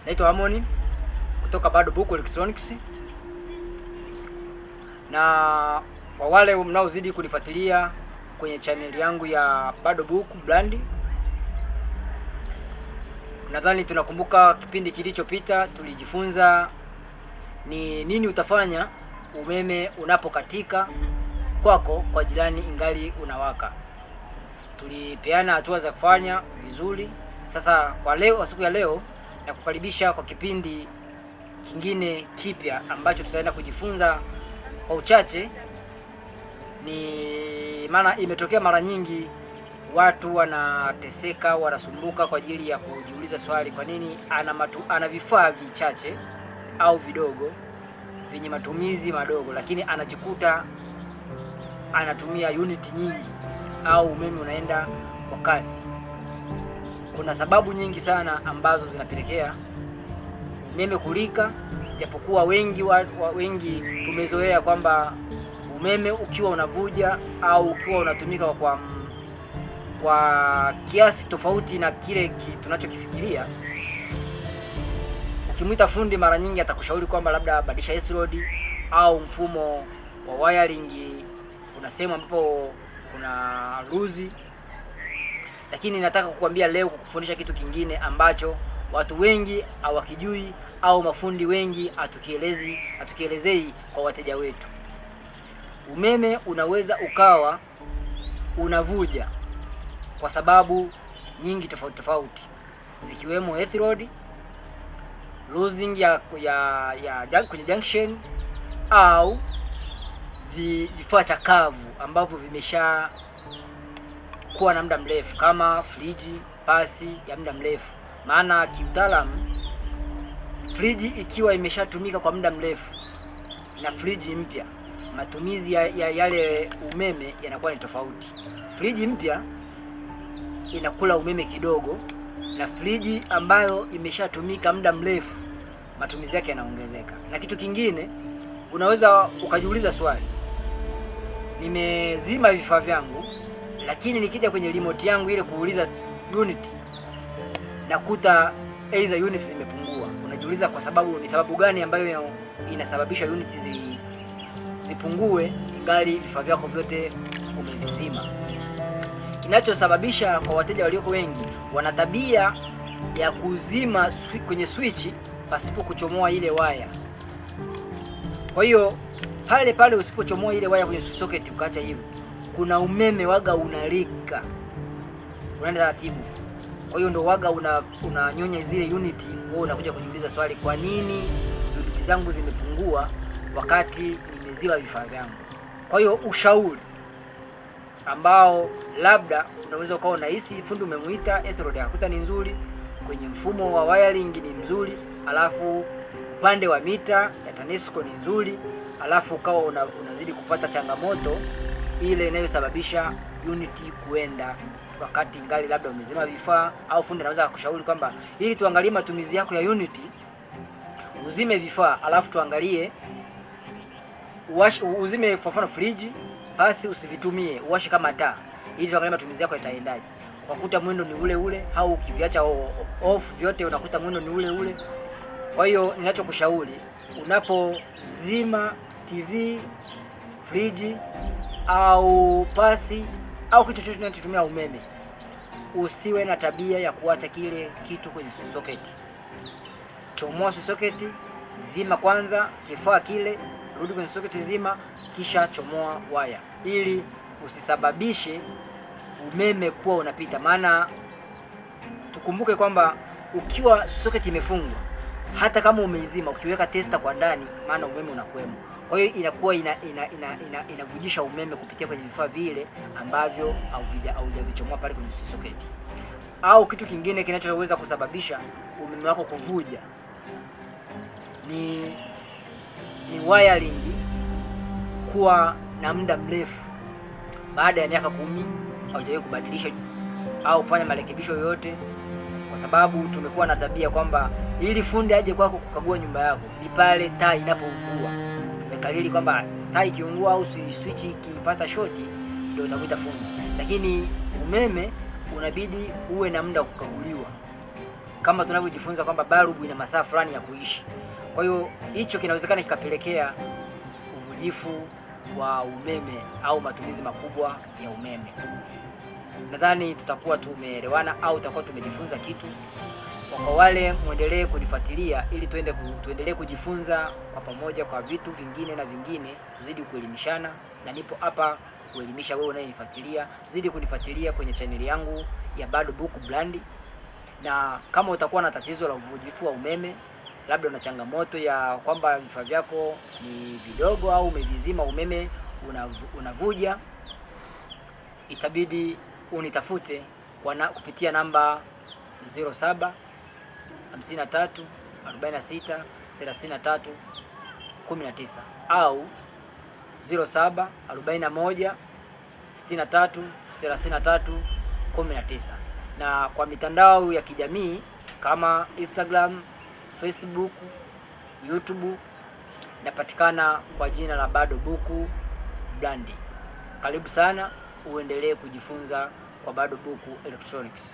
Naitwa Amoni kutoka Bado Book Electronics, na kwa wale mnaozidi kunifuatilia kwenye chaneli yangu ya Bado Book Brand, nadhani tunakumbuka kipindi kilichopita tulijifunza ni nini utafanya umeme unapokatika kwako kwa jirani ingali unawaka. Tulipeana hatua za kufanya vizuri. Sasa kwa leo, siku ya leo nakukaribisha kwa kipindi kingine kipya ambacho tutaenda kujifunza kwa uchache. Ni maana imetokea mara nyingi watu wanateseka, wanasumbuka kwa ajili ya kujiuliza swali, kwa nini ana vifaa vichache au vidogo vyenye matumizi madogo, lakini anajikuta anatumia unit nyingi au umeme unaenda kwa kasi. Kuna sababu nyingi sana ambazo zinapelekea umeme kulika, japokuwa wengi tumezoea kwamba umeme ukiwa unavuja au ukiwa unatumika kwa kiasi tofauti na kile tunachokifikiria, ukimwita fundi mara nyingi atakushauri kwamba labda badilisha S-load au mfumo wa wiring kuna sehemu ambapo kuna luzi. Lakini nataka kukuambia leo, kukufundisha kitu kingine ambacho watu wengi hawakijui au mafundi wengi hatukielezei kwa wateja wetu. Umeme unaweza ukawa unavuja kwa sababu nyingi tofauti tofauti, zikiwemo earth load, losing ya kwenye junction au vifaa chakavu ambavyo vimesha kuwa na muda mrefu kama friji, pasi ya muda mrefu. Maana kiutaalamu friji ikiwa imeshatumika kwa muda mrefu na friji mpya, matumizi ya yale umeme yanakuwa ni tofauti. Friji mpya inakula umeme kidogo, na friji ambayo imeshatumika muda mrefu matumizi yake yanaongezeka. Na kitu kingine, unaweza ukajiuliza swali, nimezima vifaa vyangu, lakini nikija kwenye remote yangu ile kuuliza unit nakuta either unit zimepungua. Unajiuliza kwa sababu ni sababu gani ambayo inasababisha unit zipungue ingali vifaa vyako vyote umevizima. Kinachosababisha kwa wateja walioko wengi wana tabia ya kuzima kwenye switch pasipo kuchomoa ile waya. Kwa hiyo pale pale usipochomoa ile waya kwenye socket ukaacha hivyo, kuna umeme waga unalika, unaenda taratibu. Kwa hiyo ndo waga unanyonya zile unit. Wewe unakuja kujiuliza swali, kwa nini unit zangu zimepungua wakati nimeziba vifaa vyangu? Kwa hiyo ushauri ambao labda unaweza ukawa unahisi fundi umemuita earth akakuta ni nzuri, kwenye mfumo wa wiring ni mzuri, alafu upande wa mita ya TANESCO ni nzuri, alafu ukawa unazidi kupata changamoto ile inayosababisha unit kuenda wakati ngali labda umezima vifaa, au fundi anaweza kukushauri kwamba ili tuangalie matumizi yako ya unit, uzime vifaa alafu tuangalie uzime kwa mfano friji, basi usivitumie, uwashe kama taa ili tuangalie matumizi yako yataendaje. Ukakuta mwendo ni ule ule, au ukiviacha off vyote unakuta mwendo ni ule ule. Kwa hiyo ninachokushauri, unapozima TV, friji au pasi au kitu chochote kinachotumia umeme, usiwe na tabia ya kuacha kile kitu kwenye socket. Chomoa socket, zima kwanza kifaa kile, rudi kwenye socket, zima, kisha chomoa waya ili usisababishe umeme kuwa unapita. Maana tukumbuke kwamba ukiwa socket imefungwa, hata kama umeizima, ukiweka tester kwa ndani, maana umeme unakuwemo. Kwa hiyo inakuwa inavujisha umeme kupitia kwenye vifaa vile ambavyo haujavichomoa pale kwenye socket. Au kitu kingine kinachoweza kusababisha umeme wako kuvuja ni wiring kuwa na muda mrefu, baada ya miaka 10 haujawahi kubadilisha au kufanya marekebisho yoyote, kwa sababu tumekuwa na tabia kwamba ili fundi aje kwako kukagua nyumba yako ni pale taa inapoungua. Tumekalili kwamba taa ikiungua au switch ikipata shoti ndio utamuita fundi, lakini umeme unabidi uwe na muda wa kukaguliwa. Kama tunavyojifunza kwamba balbu ina masaa fulani ya kuishi. Kwa hiyo hicho kinawezekana kikapelekea uvujifu wa umeme au matumizi makubwa ya umeme. Nadhani tutakuwa tumeelewana au tutakuwa tumejifunza kitu. Kwa wale muendelee kunifuatilia ili tuendelee kujifunza kwa pamoja kwa vitu vingine na vingine, tuzidi kuelimishana, na nipo hapa kuelimisha wewe unayenifuatilia. Zidi kunifuatilia kwenye chaneli yangu ya Bado Book Brand, na kama utakuwa na tatizo la uvujifu wa umeme, labda una changamoto ya kwamba vifaa vyako ni vidogo au umevizima umeme unavuja, itabidi unitafute kwa kupitia namba 07 53 46 33 19 au 07 41 63 33 19, na kwa mitandao ya kijamii kama Instagram, Facebook, YouTube napatikana kwa jina la Bado Buku Brandi. Karibu sana uendelee kujifunza kwa Bado Buku Electronics.